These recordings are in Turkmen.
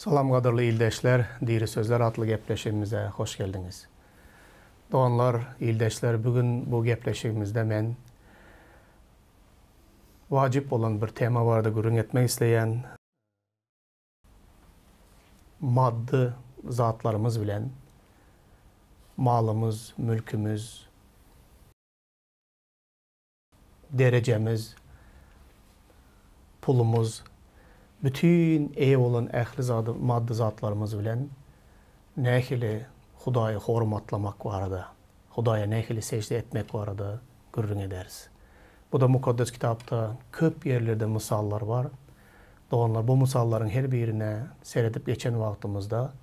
Salam gadyrly ildeşler, Diri Sözler atly gepleşigimize hoş geldiňiz. Doganlar, ildeşler bu gün bu gepleşigimizde men wajyp bolan bir tema barada gürrüň etmek isleýän. Maddy zatlarymyz bilen malymyz, mülkümiz, derejemiz, pulumyz, bütin eýe bolan ähli zady, maddy zatlarymyz bilen nähili Hudaýy hormatlamak barada, Hudaýa nähili sežde etmek barada gürrüň ederis. Bu-da Mukaddes Kitapda köp ýerlerde mysallar bar. Doganlar, bu mysallaryň her birine seredip geçen wagtymyzda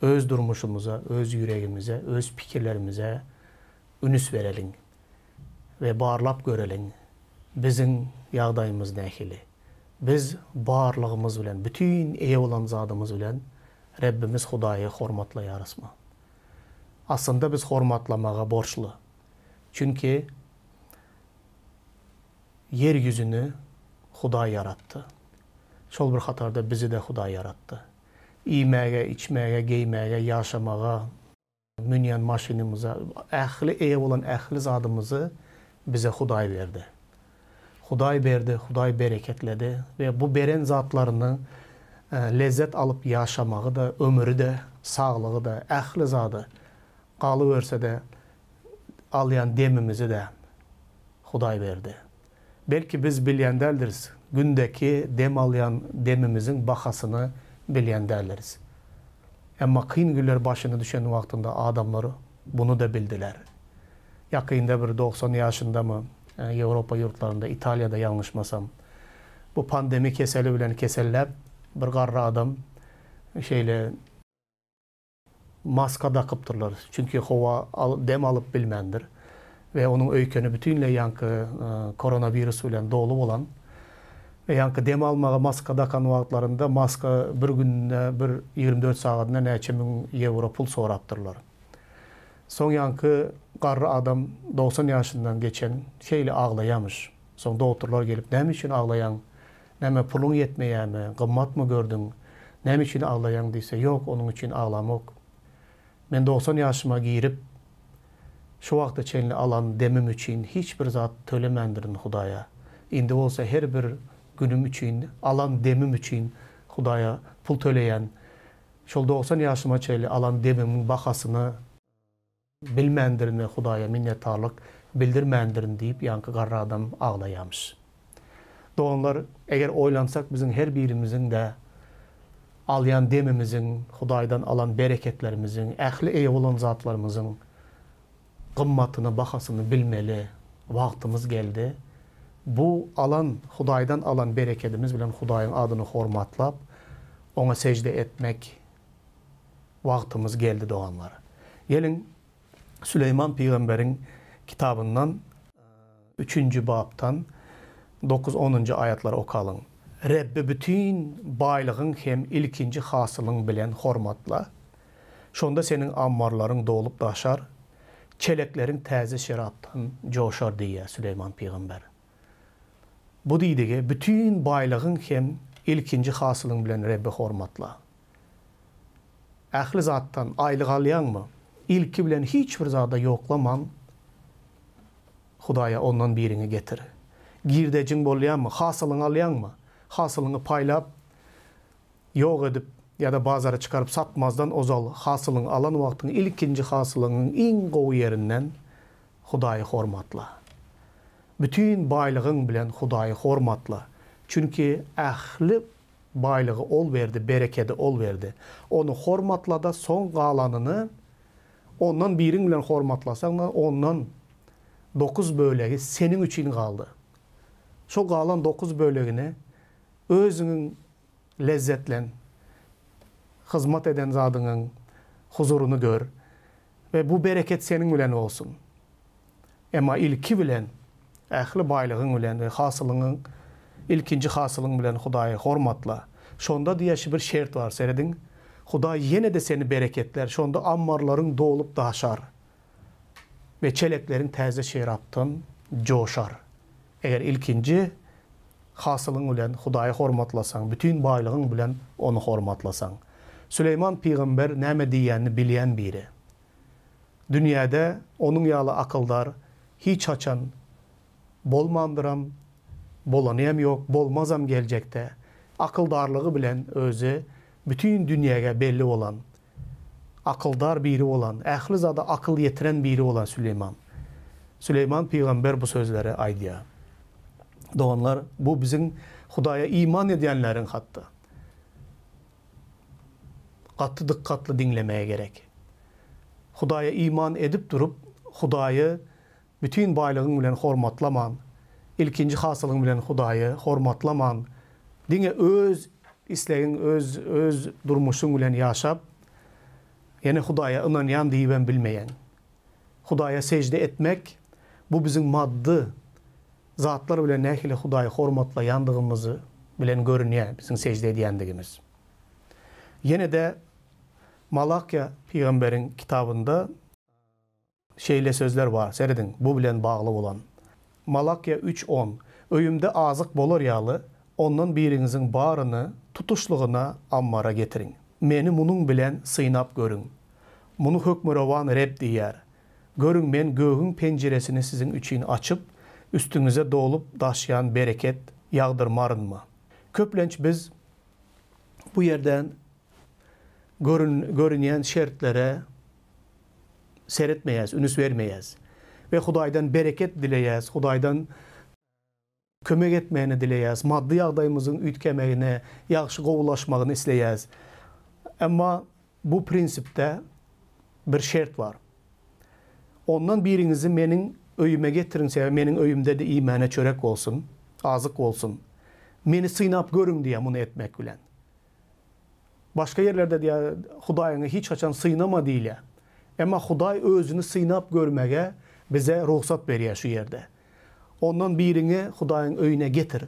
öz durmuşymyza, öz ýüregimize, öz pikirlerimize ünüs bereliň we barlap göreliň, biziň ýagdaýymyz nähili? Biz barlygymyz bilen, bütin eýe bolan zadymyz bilen Rebbimiz Hudaýy hormatlaýarysmy? Aslynda biz hormatlamaga borçly. Çünki ýer ýüzüni Hudaý ýaratdy. Şol bir hatarda bizi-de Hudaý ýaratdy. Iýmäge, içmäge, geýmäge, ýaşamaga, münýän maşynymyza, ähli eýe bolan ähli zadymyzy bize Hudaý berdi. Hudaý berdi, Hudaý bereketledi we bu beren zatlaryny lezzet alyp ýaşamagy-da, ömüri-de, saglygy-da, ähli zady, galyberse-de, alýan demimizi-de Hudaý berdi. Belki biz bilýän däldiris, gündeki dem alýan demimiziň bahasyny bilýän däldiris. Emma kyn günler başyna düşen wagtynda adamlar buny-da bildiler. Ýakynda bir 90 ýaşyndamy, Ýewropa ýurtlarynda, Italiýada ýalňyşmasam, bu pandemi keseli bilen keselläp, bir garry adam şeýle maska dakypdyrlar. Çünki howa dem alyp bilmändir we onuň öýkeni bütinleý ýaňky koronawirus bilen doly bolan we ýaňky dem almaga maska dakan wagtlarynda maska bir günde bir 24 sagadynda näçe müň ýewro pul sorapdyrlar. Soň ýaňky garry adam 90 ýaşyndan geçen şeýle aglaýamyş. Soň dogtorlar gelip näme üçin aglaýaň? Näme puluň ýetmeýämi, gymmatmy gördüň, näme üçin aglaýaň diýse, ýok, onuň üçin aglamok. Men 90 ýaşyma girip, şu wagta çenli alan demim üçin hiç bir zat tölemändirin Hudaýa. Indi bolsa her bir günüm üçin, alan demim üçin Hudaýa pul töleýän. Şol 90 ýaşyma çenli alan demimiň bahasyny Bilmändirin we Hudaýa minnetdarlyk bildirmändirin diýip ýaňky garry adam aglaýamyş. Doganlar, eger oýlansak biziň her birimiziň-de alýan demimiziň, Hudaýdan alan bereketlerimiziň, ähli eýe bolan zatlarymyzyň gymmatyny, bahasyny bilmeli wagtymyz geldi. Bu alan, Hudaýdan alan berekedimiz bilen Hudaýyň adyny hormatlap, Oňa sežde etmek Wagtymyz geldi doganlar. Geliň Süleýman pygamberiň kitabyndan üçünji bapdan dokuz-onunjy aýatlary okalyň. Rebbi bütin baýlygyň hem ilkinji hasylyň bilen hormatla. Şonda seniň ammarlaryň dolup daşar, çelekleriň täze şerapdan joşar diýýär Süleýman pygamber. Bu diýdigi, bütin baýlygyň hem ilkinji hasylyň bilen Rebbi hormatla. Ähli zatdan aýlyk alýaňmy? Ilki bilen hiç bir zada ýoklaman, Hudaýa ondan biriňi getir. Girdejiň bolýarmy? Hasylyňy alýaňmy? Hasylyňy paýlap, ýok edip ýa-da bazara çykaryp satmazdan ozal hasylyňy alan wagtyň ilkinji hasylyňyň iň gowy ýerinden Hudaýy hormatla. Bütin baýlygyň bilen Hudaýy hormatla. Çünki ähli Baýlygy Ol berdi, berekedi Ol berdi. Ony hormatlada soň galanyny ondan biriň bilen hormatlasaňda ondan dokuz bölegi seniň üçin galdy. Şo galan dokuz bölegini özüňiň lezzetlen, hyzmat eden zadyňyň huzuryny gör we bu bereket seniň bilen bolsun. Emma ilki bilen, ähli baýlygyň bilen we hasylyňyň, ilkinji hasylyň bilen Hudaýy hormatla. Şonda diýýär, bir şert bar, serediň, Hudaý ýene-de seni bereketlär, şonda ammarlaryň dolup daşar we çelekleriň täze şerapdan joşar. Eger ilkinji hasylyň bilen Hudaýy hormatlasaň, bütin baýlygyň bilen Ony hormatlasaň. Süleýman pygamber näme diýýänini bilýän biri. Dünýäde onuň ýaly akyldar hiç haçan bolmandyram, bolany hem ýok, bolmazam geljekde. Akyldarlygy bilen özi bütin dünýäge belli bolan, akyldar biri bolan, ähli zada akyl ýetiren biri bolan Süleýman. Süleýman pygamber bu sözleri aýdýar. Doganlar, bu biziň Hudaýa iman edýänleriň hatda gaty dykgatly diňlemegi gerek. Hudaýa iman edip durup, Hudaýy bütin baýlygyň bilen hormatlaman, ilkinji hasylyň bilen Hudaýy hormatlaman, diňe öz islegiň, öz öz durmuşyň bilen ýaşap, ýene Hudaýa ynanýan diýibem bilmeýäň. Hudaýa sežde etmek, bu biziň maddy zatlar bilen nähili Hudaýy hormatlaýandygymyz bilen görünýär, biziň sežde edýändigimiz. Ýene-de Malakýa pygamberiň kitabynda şeýle sözler bar, serediň, bu bilen bagly bolan. Malakýa üç on, Öýümde azyk bolar ýaly, ondan biriňiziň baryny tutuşlygyna ammara getiriň. Meni munuň bilen synap görüň. Muny Hökmürowan Reb diýýär. Görüň, Men gögüň penjiresini siziň üçin açyp, üstüňize dolup daşýan bereket ýagdyrmarynmy? Köplenç biz bu ýerden görünýän şertlere seretmeýäs, ünüs bermeýäs we Hudaýdan bereket dileýäs, Hudaýdan kömek etmegini dileýäs, maddy ýagdaýymyzyň üýtgemegini, ýagşy gowulaşmagyny isleýäs. Emma bu prinsipde bir şert bar. Ondan biriňizi meniň öýüme getiriň, sebäbi meniň öýümde-de iýmäne çörek bolsun, azyk bolsun. Meni synap görüň diýýär muny etmek bilen. Başga ýerlerde diýýär, Hudaýyňy hiç haçan synama diýilýär. Emma Hudaý özüni synap görmege bize rugsat berýär şu ýerde. Ondan biriňi Hudaýyň öýüne getir.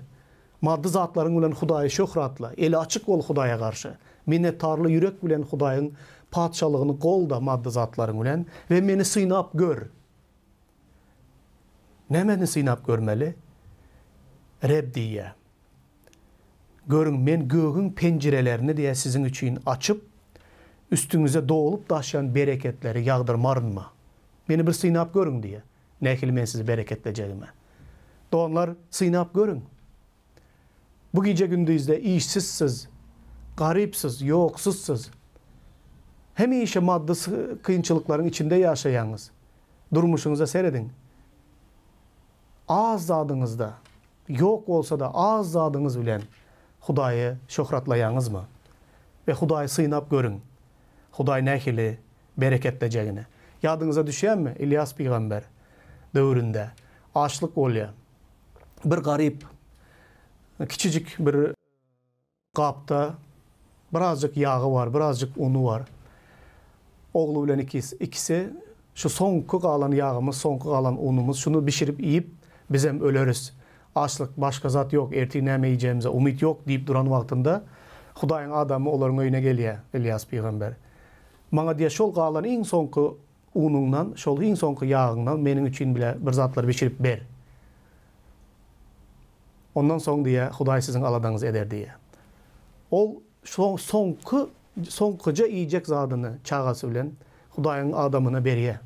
Maddy zatlaryň bilen Hudaýy şöhratla, eli açyk bol Hudaýa garşy. Minnetdarly ýürek bilen Hudaýyň Patyşalygyny golda maddy zatlaryň bilen we meni synap gör. Nämeni synap görmeli? Reb diýýär. Görüň, Men gögüň penjirelerini diýýär siziň üçin açyp, üstüňize dolup daşýan bereketleri ýagdyrmarynmy? Meni bir synap görüň diýýär. Nähili men sizi bereketlejegime. Doganlar, synap görüň. Bu gije-gündizde işsizsiz, garypsyz, ýoksuzsyz. Hemişe maddy kynçylyklaryň içinde ýaşaýaňyz. Durmuşyňyza serediň. Az zadyňyzda, ýok bolsa-da az zadyňyz bilen Hudaýy şöhratlaýaňyzmy? We Hudaýy synap görüň. Hudaý nähili bereketlejegini. Ýadyňyza düşýärmi, Ylýas pygamber döwründe açlyk bolýar. Bir garyp kiçijik bir gapda birazjyk ýagy bar, birazjyk uny bar. Ogly bilen ikisi şu soňky galan ýagymyz, soňky galan unumyz, şuny bişirip iýip, bizem öleris. Açlyk, başga zat ýok, ertir näme iýjegimize umyt ýok diýip duran wagtynda Hudaýyň adamy olaryň öýüne gelýär, Ylýas pygamber. Maňa diýýär, şol galan iň soňky unuňdan, şol iň soňky ýagyňdan meniň üçin bile bir zatlar bişirip ber. Ondan soň diýýär, Hudaý siziň aladaňyzy eder diýýär. Ol soňky, soňkuja iýjek zadyny çagasy bilen Hudaýyň adamyna berýär.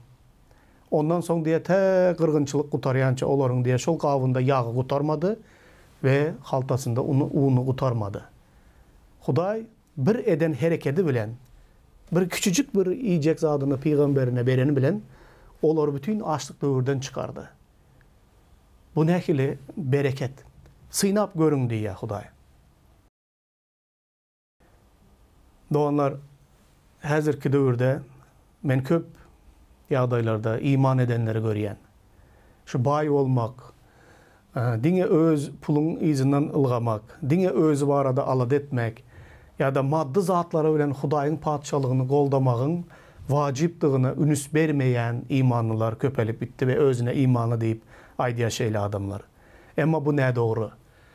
Ondan soň diýýär, tä gyrgynçylyk gutarýança olaryň diýýär, şol gabynda ýagy gutarmady we haltasynda uny gutarmady. Hudaý Bir eden herekedi bilen, bir kiçijik bir iýjek zadyny pygamberine bereni bilen olary bütin açlyk döwürden çykardy. Bu nähili bereket! Synap görüň diýýär Hudaý. Doganlar, häzirki döwürde men köp ýagdaýlarda iman edenleri görýän. Şu baý bolmak, diňe öz puluň yzyndan ylgamak, diňe özi barada alada etmek ýa-da maddy zatlary bilen Hudaýyň Patyşalygyny goldamagyň wajypdygyna ünüs bermeýän imanlylar köpelip gitdi we özüne imanly diýip aýdýar şeýle adamlar. Emma bu nädogry.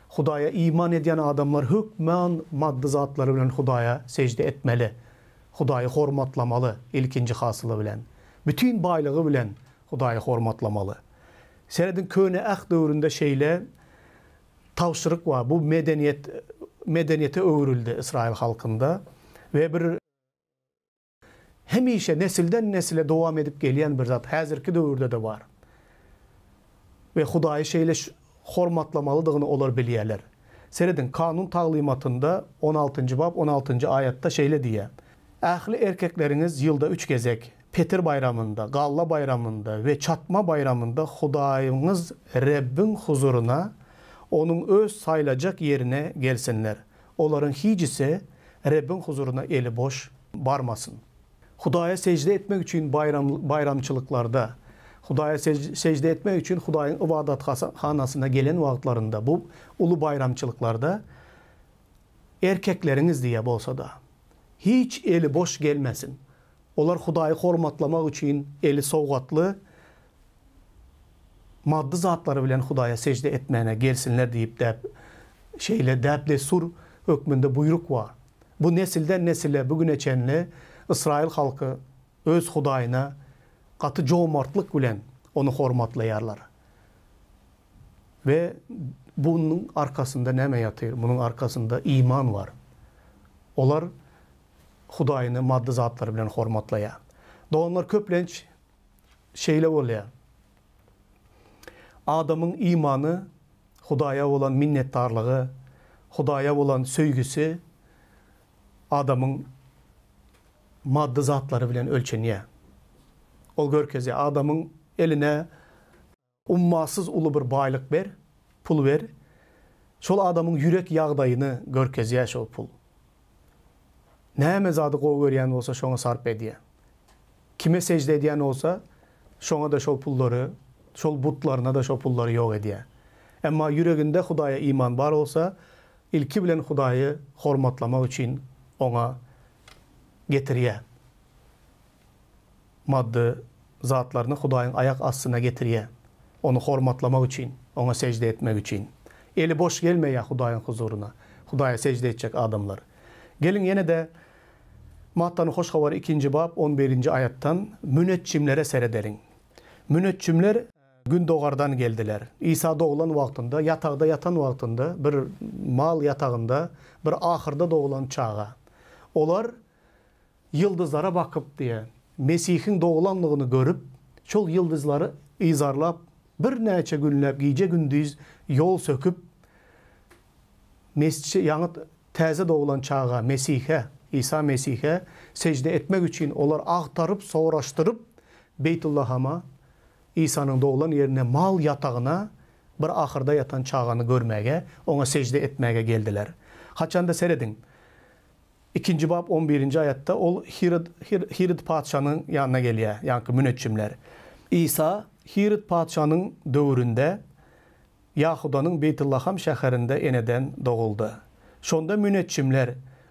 Hudaýa iman edýän adamlar hökman maddy zatlary bilen Hudaýa sežde etmeli. Hudaýy hormatlamaly ilkinji hasyly bilen. Bütin baýlygy bilen Hudaýy hormatlamaly. Serediň Köne Äht döwründe şeýle tabşyryk bar. Bu medeniýet medeniýete öwrüldi Ysraýyl halkynda we bir. Hemişe nesilden nesile dowam edip gelýän bir zat häzirki döwürde-de bar. We Hudaýy şeýle hormatlamalydygyny olar bilýärler. Serediň, Kanun taglymatynda on altynjy bap on altynjy aýatda şeýle diýýär, Ähli erkekleriňiz ýylda üç gezek, Petir baýramynda, Galla baýramynda we Çatma baýramynda Hudaýyňyz Rebbiň huzuryna, Onuň Öz saýlajak ýerine gelsinler. Olaryň hijisi Rebbiň huzuryna eli boş barmasyn. Hudaýa sežde etmek üçin baýram, baýramçylyklarda, Hudaýa sežde etmek üçin Hudaýyň ybadathanasyna gelen wagtlarynda, bu uly baýramçylyklarda erkekleriňiz diýýär bolsa-da, hiç eli boş gelmesin. Olar Hudaýy hormatlamak üçin eli sowgatly maddy zatlary bilen Hudaýa sežde etmäne gelsinler diýip däp, şeýle däp-dessur hökmünde buýruk bar. Bu nesilden nesile bu güne çenli ysraýyl halky öz Hudaýyna gaty jomartlyk bilen ony hormatlaýarlar. We bunuň arkasynda näme ýatyr? Munuň arkasynda iman bar. Olar Hudaýyny maddy zatlar bilen hormatlaýar. Doganlar köplenç şeýle bolýar. Adamyň imany, Hudaýa bolan minnetdarlygy, Hudaýa bolan söýgüsi adamyň maddy zatlary bilen ölçenýär. Ol görkezýär, adamyň eline Ummasyz uly bir baýlyk ber, pul ber, şol adamyň ýürek ýagdaýyny görkezýär şol pul. Näme zady gowy görýän bolsa şoňa sarp edýär. Kime sežde edýän bolsa, şoňa-da şol pullary, şol butlaryna-da şol pullary ýok edýär. Emma ýüreginde Hudaýa iman bar bolsa, ilki bilen Hudaýy hormatlamak üçin oňa getirýär. Maddy zatlaryny Hudaýyň aýak astyna getirýär. Ony hormatlamak üçin, Oňa sežde etmek üçin. Eli boş gelmeýär Hudaýyň huzuryna, Hudaýa sežde etjek adamlar. Geliň ýene-de Mattanyň Hoş Habary ikinji bap on birinji aýatdan müneçjimlere seredeliň. Müneçjimler gündogardan geldiler. Isa doglan wagtynda, ýatagda ýatan wagtynda, bir mal ýatagynda, bir ahyrda doglan çaga. Olar Ýyldyzlara bakyp diýe, Mesihiň doglanlygyny görüp, şol ýyldyzlary yzarlap, birnäçe günläp gije-gündiz ýol söküp, Mesçi, ýaňy täze doglan çaga, Mesihe, Isa Mesihe sežde etmek üçin olar agtaryp, soraşdyryp, Beýtullahama, Isanyň doglan ýerine, mal ýatagyna bir ahyrda ýatan çagany görmäge, oňa sežde etmäge geldiler. Haçanda serediň, Ikinji bap on birinji aýatda ol Hirod, Hirod patyşanyň ýanyna gelýär, ýaňky müneçjimler. Isa Hirod patyşanyň döwründe Ýahudanyň Beýtullaham şäherinde eneden doguldy. Şonda müneçjimler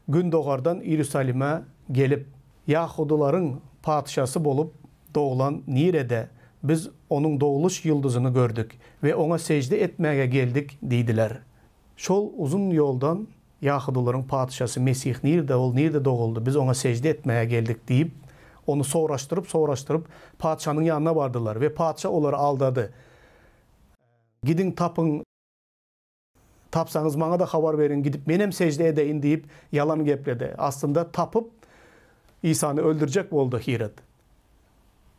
gündogardan Iýerusalime gelip, Ýahudylaryň patyşasy bolup doglan nirede? Biz onuň dogluş ýyldyzyny gördük we oňa sežde etmäge geldik diýdiler. Şol uzyn ýoldan Ýahudylaryň patyşasy Mesih nirde, ol nirde doguldy, biz oňa sežde etmäge geldik diýip, ony soraşdyryp-soraşdyryp, patyşanyň ýanyna bardylar we patyşa olary aldady. Gidiň, tapyň, tapsaňyz maňa-da habar beriň, gidip menem sežde edeýin diýip, ýalan gepledi. Aslynda tapyp, Isany öldürjek boldy Hirod.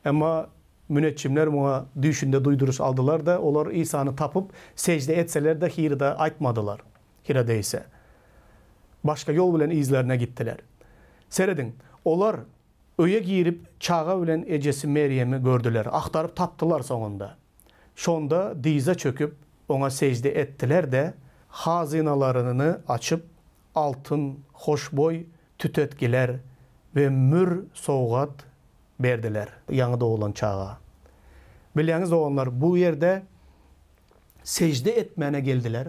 Emma müneçjimler muňa düýşünde duýduryş aldylar-da, olar Isany tapyp, sežde etseler-de, Hiroda aýtmadylar. Hirodeýse. Başga ýol bilen yzlaryna gitdiler. Serediň, olar öýe girip, çaga bilen ejesi Merýemi gördüler, agtaryp tapdylar soňunda. Şonda dyza çöküp, oňa sežde etdiler-de, hazynalaryny açyp, altyn, hoşboý tütetgiler we mür sowgat berdiler. Ýaňy doglan çaga. Bilýäňiz, doganlar, bu ýerde sežde etmäne geldiler,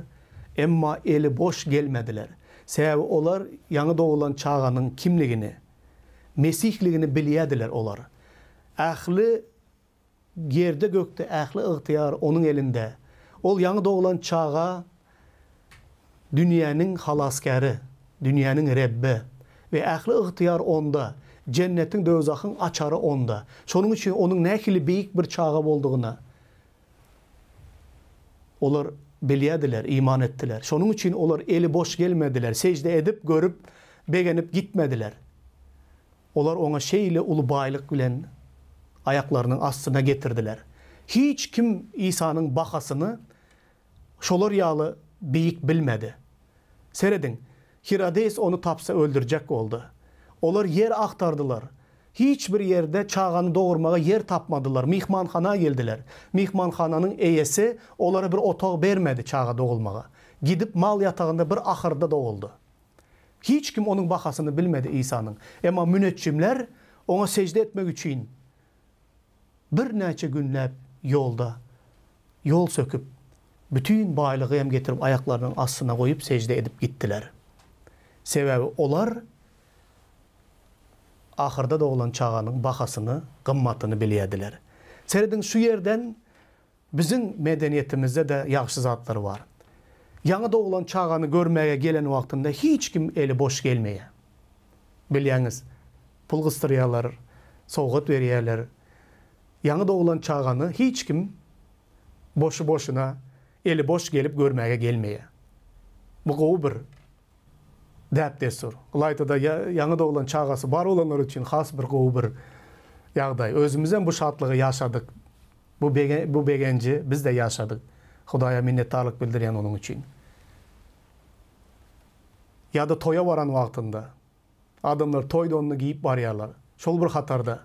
emma eli boş gelmediler. Sebäbi olar ýaňy doglan çaganyň kimligini, Mesihligini bilýärdiler olar. Ähli Ýerde-gökde ähli ygtyýar Onuň elinde. Ol ýaňy doglan çaga dünýäniň Halasgäri, dünýäniň Rebbi we ähli ygtyýar Onda, jennetiň, döwzahyň açary Onda. Şonuň üçin Onuň nähili beýik bir çaga boldugyna olar bilýärdiler, iman etdiler. Şonuň üçin olar eli boş gelmediler, sežde edip, görüp, begenip gitmediler. Olar oňa şeýle uly baýlyk bilen aýaklarynyň astyna getirdiler. Hiç kim Isanyň bahasyny şolar ýaly beýik bilmedi. Serediň, Hirodes ony tapsa öldürjek boldy. Olar ýer agtardylar. Hiç bir ýerde çagany dogurmaga ýer tapmadylar. Myhmanhana geldiler. Myhmanhananyň eýesi olara bir otag bermedi çaga dogulmaga. Gidip mal ýatagynda bir ahyrda doguldy. Hiç kim onuň bahasyny bilmedi Isanyň. Emma müneçjimler oňa sežde etmek üçin birnäçe günläp ýolda ýol söküp, bütin baýlygy hem getirip aýaklarynyň astyna goýup sežde edip gitdiler. Sebäbi olar ahyrda doglan çaganyň bahasyny, gymmatyny bilýärdiler. Serediň şu ýerden Biziň medeniýetimizde-de ýagşy zatlar bar. Ýaňy doglan çagany görmäge gelen wagtynda hiç kim eli boş gelmeýär. Bilýäňiz, pul gysdyrýarlar, sowgat berýärler. Ýaňy doglan çagany hiç kim boşy-boşuna, eli boş gelip görmäge gelmeýär. Bu gowy bir däp-dessur. Ylaýta-da ýaňy doglan çagasy bar bolanlar üçin has bir gowy bir ýagdaý. Özümizem bu şatlygy ýaşadyk. Bu bu begenji biz-de ýaşadyk. Hudaýa minnetdarlyk bildirýän onuň üçin. Ýa-da toýa baran wagtynda adamlar toý donuny geýip barýarlar. Şol bir hatarda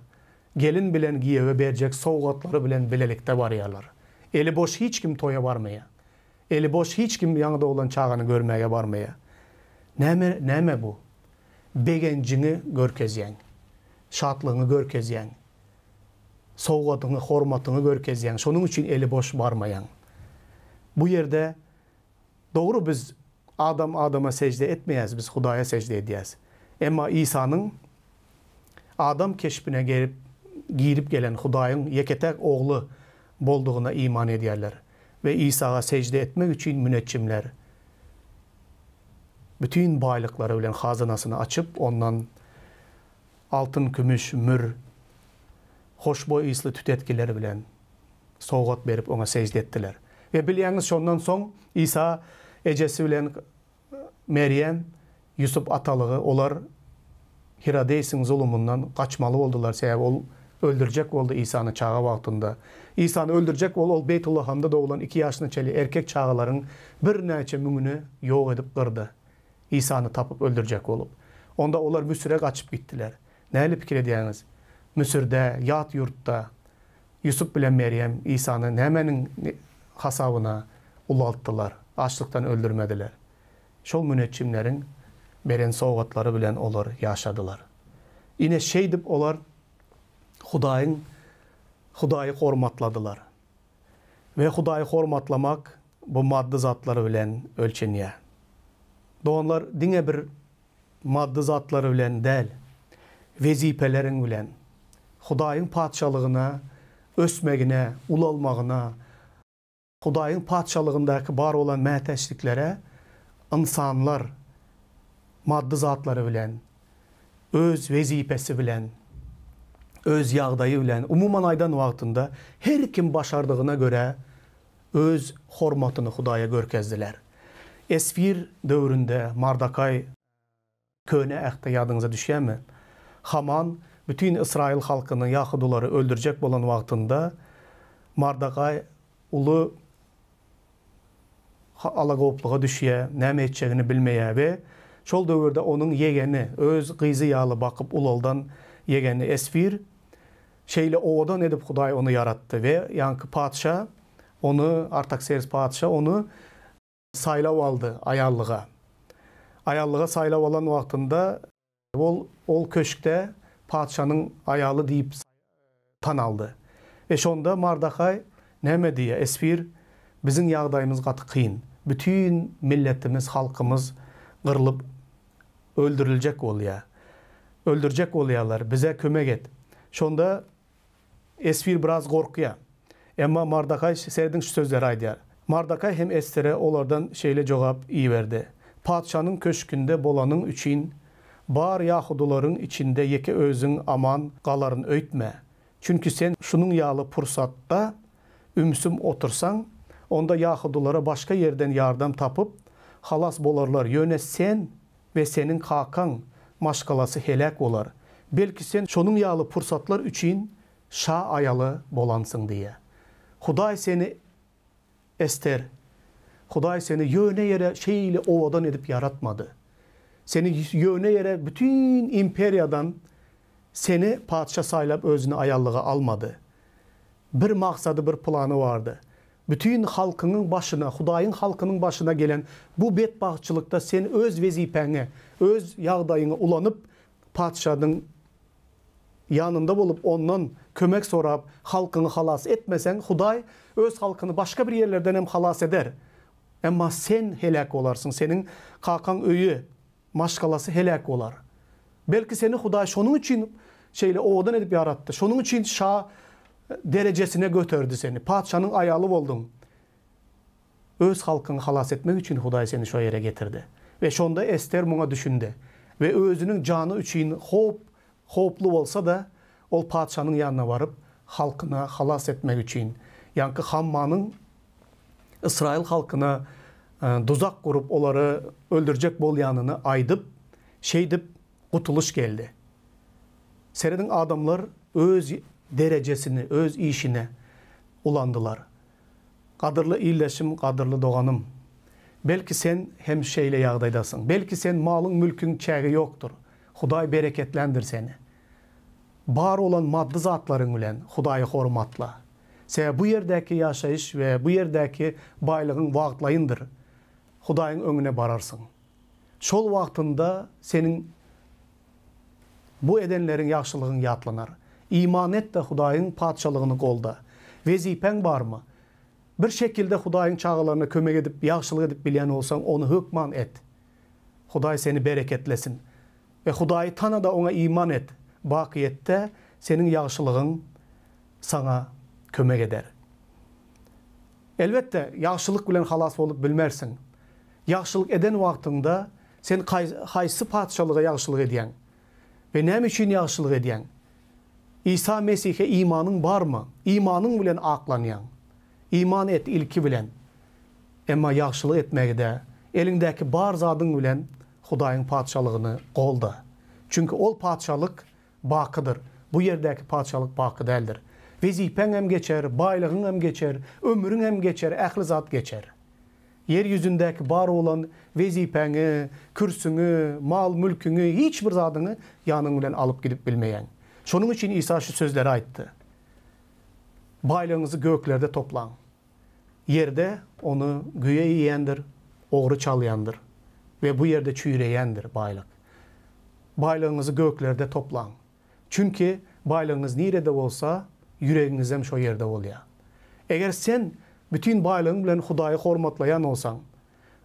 gelin bilen giýewe berjek sowgatlary bilen bilelikde barýarlar. Eli boş hiç kim toýa barmaýar. Eli boş hiç kim ýaňy doglan çagany görmäge barmaýar. Näme näme bu? Begenjiňi görkezýäň. Şatlygyňy görkezýäň. Sowgadyňy, hormatyňy görkezýäň. Şonuň üçin eli boş barmaýaň. Bu ýerde dogry biz adam adama sežde etmeýäs, biz Hudaýa sežde edýäs. Emma Isanyň adam keşbine gelip girip gelen Hudaýyň ýeke-täk Ogly boldugyna iman edýärler we Isaga sežde etmek üçin müneçjimler bütin baýlyklary bilen hazynasyny açyp, ondan altyn, kümüş, mür, hoşboý ysly tütetgiler bilen sowgat berip oňa sežde etdiler. We bilýäňiz şondan soň Isa ejesi bilen Merýem, Ýusup atalygy olar Hirodeýsiň zulumyndan gaçmaly boldular, sebäbi ol öldürjek boldy Isany çaga wagtynda. Isany öldürjek bolup ol Beýtullahamda doglan iki ýaşyna çenli erkek çagalaryň birnäçe müňüni ýok edip gyrdy. Isany tapyp öldürjek bolup. Onda olar Müsüre gaçyp gitdiler. Nähili pikir edýäňiz? Müsürde, ýat ýurtda Ýusup bilen Merýem Isany nämäniň hasabyna ulaltdylar, açlykdan öldürmediler? Şol müneçjimleriň beren sowgatlary bilen olar ýaşadylar. Ine, şeýdip olar Hudaýyň Hudaýy hormatladylar. We Hudaýy hormatlamak bu maddy zatlar bilen ölçenýär. Doganlar, diňe bir maddy zatlar bilen däl, wezipeleriň bilen, Hudaýyň Patyşalygyna ösmegine, ulalmagyna, Hudaýyň Patyşalygyndaky bar bolan mätäçliklere ynsanlar maddy zatlary bilen, öz wezipesi bilen, öz ýagdaýy bilen, umuman aýdan wagtynda her kim başardygyna görä öz hormatyny Hudaýa görkezdiler. Esfir döwründe Mardakaý Köne Ähtde ýadyňyza düşýärmi? Haman bütin ysraýyl halkyny, ýahudylary öldürjek bolan wagtynda Mardakaý uly alagopluga düşýär, näme etjegini bilmeýär we şol döwürde onuň ýegeni, öz gyzy ýaly bakyp ulaldan ýegeni Esfir şeýle owadan edip Hudaý ony ýaratdy we ýaňky patyşa ony, Artaksers patyşa ony saýlap aldy aýallyga. Aýallyga saýlap alan wagtynda ol ol köşkde patyşanyň aýaly diýip tanaldy. We şonda Mardakaý näme diýýär, Esfir, biziň ýagdaýymyz gaty kyn. Bütin milletimiz, halkymyz gyrlyp öldüriljek bolýar. Öldürjek bolýarlar. Bize kömek et. Şonda Esfir biraz gorkýar. Emma Mardakaý serediň şu sözleri aýdýar. Mardakaý hem Estere olardan şeýle jogap iberdi, Patyşanyň köşgünde bolanyň üçin, bar ýahudylaryň içinde ýeke özüň aman galaryn öýtme. Çünki sen şunuň ýaly pursatda ümsüm otursaň, onda ýahudylara başga ýerden ýardam tapyp, halas bolarlar, ýöne sen we seniň kakaň maşgalasy heläk bolar. Belki sen şonuň ýaly pursatlar üçin şa aýaly bolansyň diýýär. Hudaý seni Ester, Hudaý seni ýöne ýere şeýle owadan edip ýaratmady. Seni ýöne ýere bütin imperiýadan seni patyşa saýlap özüne aýallyga almady. Bir maksady bir plany bardy. Bütin halkyňyň başyna, Hudaýyň halkynyň başyna gelen bu betbagtçylykda sen öz wezipäňi, öz ýagdaýyňy ulanyp, patyşanyň ýanynda bolup, ondan kömek sorap, halkyňy halas etmeseň, Hudaý öz halkyny başga bir ýerlerden hem halas eder. Emma sen heläk bolarsyň, seniň kakaň öýi, maşgalasy heläk bolar. Belki seni Hudaý şonuň üçin şeýle owadan edip ýaratdy, şonuň üçin şa derejesine göterdi seni, patyşanyň aýaly bolduň. Öz halkyňy halas etmek üçin Hudaý seni şo ýere getirdi. We şonda Ester muňa düşündi we özüniň jany üçin howp howply bolsa-da, ol patyşanyň ýanyna baryp, halkyna halas etmek üçin, ýaňky Hammanyň ysraýyl halkyna duzak gurup, olary öldürjek bolýanyny aýdyp, şeýdip gutulyş geldi. Serediň, adamlar öz derejesini, öz işine ulandylar. Gadyrly ildeşim, gadyrly doganym! Belki sen hem şeýle ýagdaýdasyň. Belki sen malyň-mülküň çägi ýokdur. Hudaý bereketländir seni. Bar bolan maddy zatlaryň bilen Hudaýy hormatla. Sebäbi bu ýerdäki ýaşaýyş we bu ýerdäki baýlygyň wagtlaýyndyr. Hudaýyň öňüne bararsyň. Şol wagtynda seniň bu edenleriň ýagşylygyň ýatlanar. Iman et-de Hudaýyň Patyşalygyny golda. Wezipäň barmy? Bir şekilde Hudaýyň çagalaryna kömek edip, ýagşylyk edip bilýän bolsaň, ony hökman et. Hudaý seni bereketlesin. We Hudaýy tana-da oňa iman et. Bakyýetde seniň ýagşylygyň saňa kömek eder. Elbetde, ýagşylyk bilen halas bolup bilmersiň. Ýagşylyk eden wagtyňda sen haýsy patyşalyga ýagşylyk edýäň? We näme üçin ýagşylyk edýäň? Isa Mesihe imanyň barmy? Imanyň bilen aklanýaň. Iman et ilki bilen. Emma ýagşylyk etmegi-de, eliňdäki bar zadyň bilen Hudaýyň Patyşalygyny golda. Çünki ol Patyşalyk bakydyr. Bu ýerdäki patyşalyk baky däldir. Wezipäň hem geçer, baýlygyň hem geçer, ömrüň hem geçer, ähli zat geçer. Ýer ýüzündäki bar bolan wezipäňi, kürsüňi, mal-mülküňi, hiç bir zadyňy ýanyň bilen alyp gidip bilmeýäň. Şonuň üçin Isa şu sözleri aýtdy, Baýlygyňyzy göklerde toplaň. Ýerde ony güýe iýendir, ogry çalýandyr we bu ýerde çüýreýändir baýlyk. Baýlygyňyzy göklerde toplaň. Çünki baýlygyňyz nirede bolsa, ýüregiňizem şo ýerde bolýar. Eger sen bütin baýlygyň bilen Hudaýy hormatlaýan bolsaň,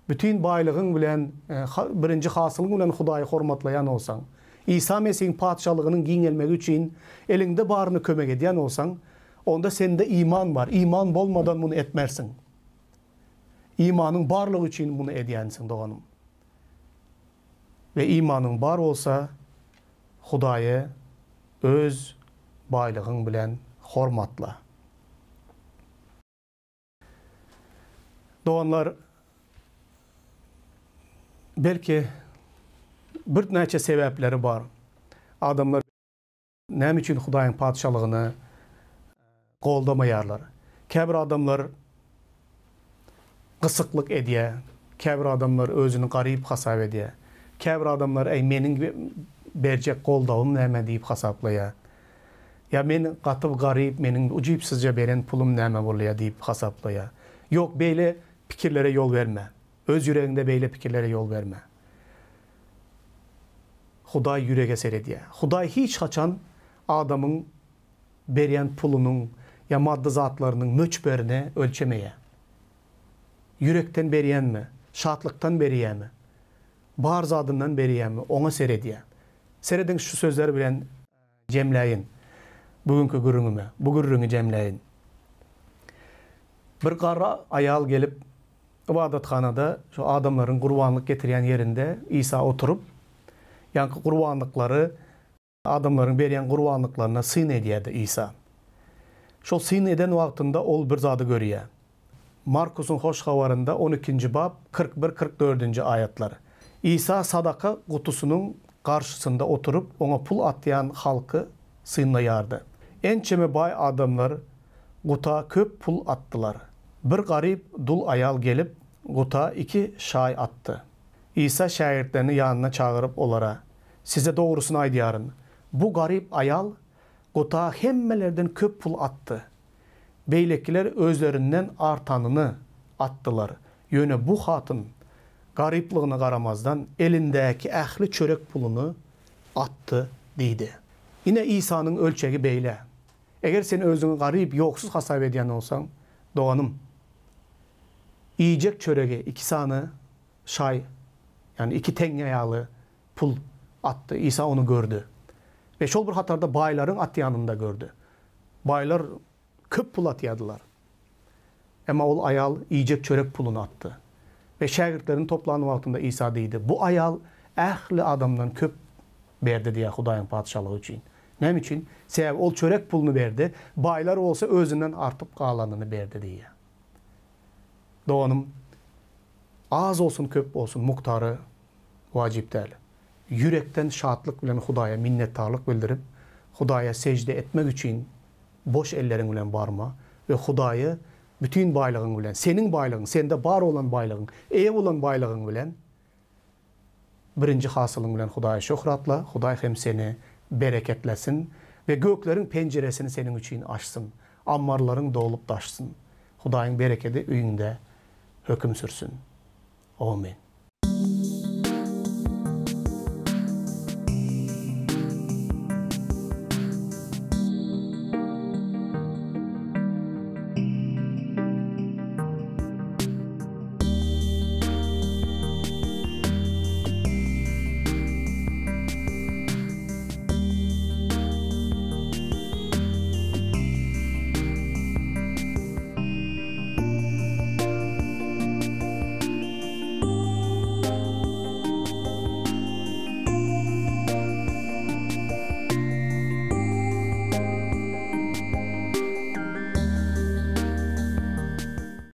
bütin baýlygyň bilen, birinji hasylyň bilen Hudaýy hormatlaýan bolsaň, Isa Mesihiň Patyşalygynyň giňelmegi üçin eliňde baryny kömek edýän bolsaň, onda sende iman bar. Iman bolmadan muny etmersiň. Imanyň barlygy üçin muny edýänsiň, doganym. We imanyň bar bolsa, Hudaýy öz baýlygyň bilen hormatla. Doganlar, belki birnäçe sebäpleri bar. Adamlar näme üçin Hudaýyň Patyşalygyny goldamaýarlar? Käbir adamlar gysyklyk edýär, käbir adamlar özüni garyp hasap edýär. Käbir adamlar, äý, meniň berjek goldawym näme diýip hasaplaýar. Ýa men gaty garyp, meniň ujypsyzja beren pulum näme bolýa diýip hasaplaýar. Ýok, beýle pikirlere ýol berme. Öz ýüregiňde beýle pikirlere ýol berme. Hudaý ýürege seredýär. Hudaý hiç haçan adamyň berýän pulunyň ýa maddy zatlarynyň möçberini ölçemeýär. Ýürekden berýänmi, şatlykdan berýärmi, bar zadyndan berýärmi, oňa seredýär. Serediň şu sözler bilen Jemläýin. Bu günki gürrüňimi, bu gürrüňi jemläýin. Bir garry aýal gelip, ybadathanada şu adamlaryň gurbanlyk getirýän ýerinde Isa oturyp, ýaňky gurbanlyklary, adamlaryň berýän gurbanlyklaryna syn edýärdi Isa. Şol syn eden wagtynda ol bir zady görýär. Markusyň Hoş Habarynda on ikinji bap, 41, 44-nji aýatlar. Isa sadaka gutusynyň. garşysynda oturyp, oňa pul atýan halky synlaýardy. Ençeme baý adamlar guta köp pul atdylar. Bir garyp dul aýal gelip, guta iki şaý atdy. Isa şägirtlerini ýanyna çagyryp, olara, Size dogrusyny aýdýaryn, bu garyp aýal guta hemmelerden köp pul atdy. Beýlekiler özlerinden artanyny atdylar. Ýöne bu hatyn garyplygyna garamazdan, elindäki ähli çörek puluny atdy diýdi. Ine, Isanyň ölçegi beýle. Eger sen özüňi garyp, ýoksuz hasap edýän bolsaň, doganym, iýjek çöregi iki sany şaý, ýagny iki teňňe ýaly pul atdy. Isa ony gördi. We şol bir hatarda baýlaryň atýanyny-da gördi. Baýlar köp pul atýardylar. Emma ol aýal iýjek çörek puluny atdy. We şägirtlerini toplan wagtynda Isa diýdi, Bu aýal ähli adamdan köp berdi diýýär Hudaýyň Patyşalygy üçin. Näme üçin? Sebäbi ol çörek puluny berdi, baýlar bolsa özünden artyp galanyny berdi diýýär. Doganym, az bolsun, köp bolsun, mukdary wajyp däl. Ýürekden şatlyk bilen Hudaýa minnetdarlyk bildirip, Hudaýa sežde etmek üçin boş elleriň bilen barma we Hudaýy bütin baýlygyň bilen, seniň baýlygyň, sende bar bolan baýlygyň, eýe bolan baýlygyň bilen birinji hasylyň bilen Hudaýy şöhratla, Hudaý hem seni bereketlesin we gökleriň penjiresini seniň üçin açsyn, ammarlaryň dolup daşsyn. Hudaýyň berekedi öýüňde höküm sürsün. Omyn.